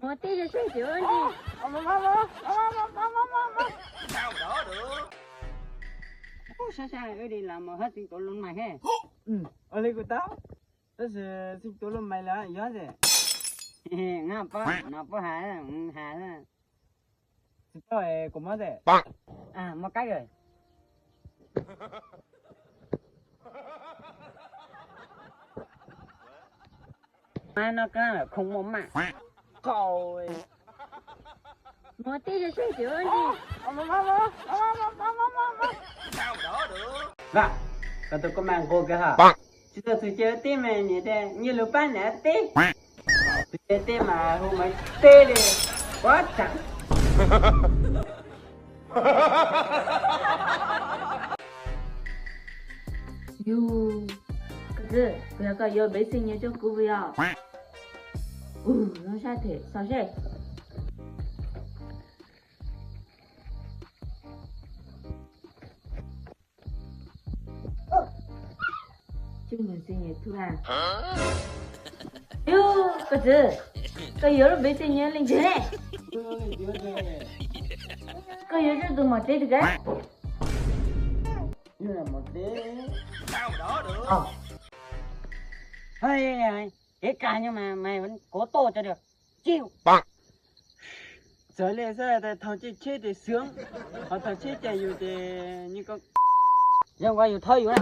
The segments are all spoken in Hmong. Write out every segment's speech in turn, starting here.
Mus tij seb tseem ua ntsis. Ub, sab sab wb li los mus hab xeev tuav lub mais he. Ua li kuv tau, tab sis xeev tuav lub mais lawm yog es. Nyob pob no pob has has. Tsis tau kuv muab es. Muab kab. Mas no kab khoom muaj maj qau. Mus tij seb tseem ua ntsis. Vam, koj tus koj mas nquag kawg ha. Tsis tau txog caij ua teb mas niam tias nyiaj lus pab niam teb. Txog caij teb mas hu mas teb li. Ua tsav. Yus, koj txwv, puas yog koj yuav npev xeem nyiaj rau kuv puas yog? Ua zoo sab them xaus seb. Yus, koj txwv, koj yuav lub npev xeem nyiaj li ntawd ne? Koj yuav zaj tus mom tsev twg ka? Kev kag nyob mas mas kov toj cov diam. Txawm li xwb, thaum tsheb tsheb ces xwm, ho thaum tsheb ces yus ces nyob ko, zoo nkaus yus thov yus na.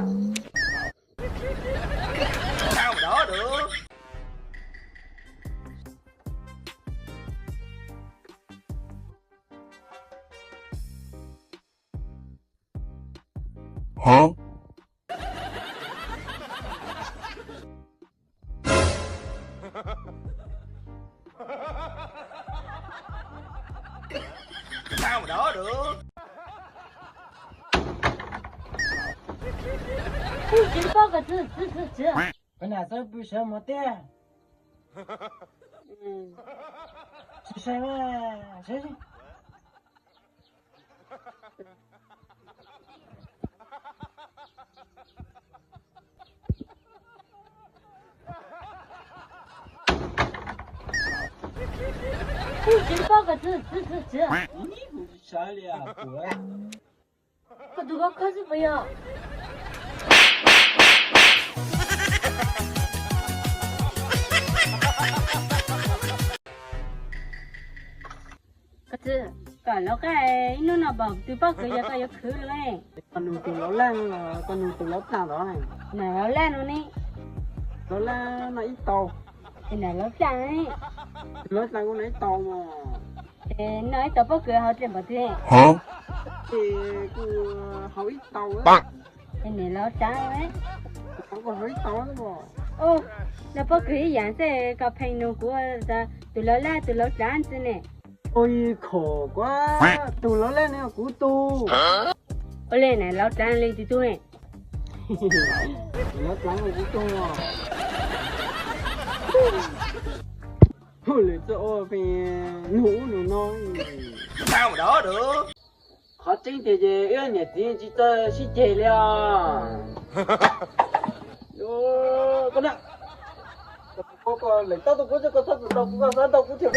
Tsis paub koj txwv txwv txwv txwv. Koj nam xav pw sawv mov tiag. Tsis sai mas sawv. Tsis paub koj txwv txwv txwv txwv. Sawv li kuv. Koj tus koj khawb xwb puas yog? Koj txwv, koj lawv qab ib hnub no pom tus pob kws yog koj yuav khwv lawm. Koj nug tus laus laj no los koj nug tus laus dlaab los? Nam laus laj no ne. Laus laj no ib tau. Es nam laus dlaab ne? Tus laus dlaab kuj noj ib tau mas. Es noj ib tau pob kws haus dlej npaum twg? Ces kuj haus ib tau. Es nam laus tsaav ne? Kuj haus ib tau. Noj pob kws ib yaam xwb koj pheej nug kuv tus laus laj tus laus dlaab ntxiv ne. Ua ib khom kuv, tus laus laj no yog kuv tug. Ua li nam laus dlaab leej twg tug ne? Laus dlaab leej twg tug? Hu lwm txoj ua pheej nug ub nug no. Qhov tseeb tiag ces wb niam txiv tsis txawj sib ceg li os. Koj na, koj lem tab tau kuv, koj txhob txwm tau kuv, koj xav tau kuv thiab.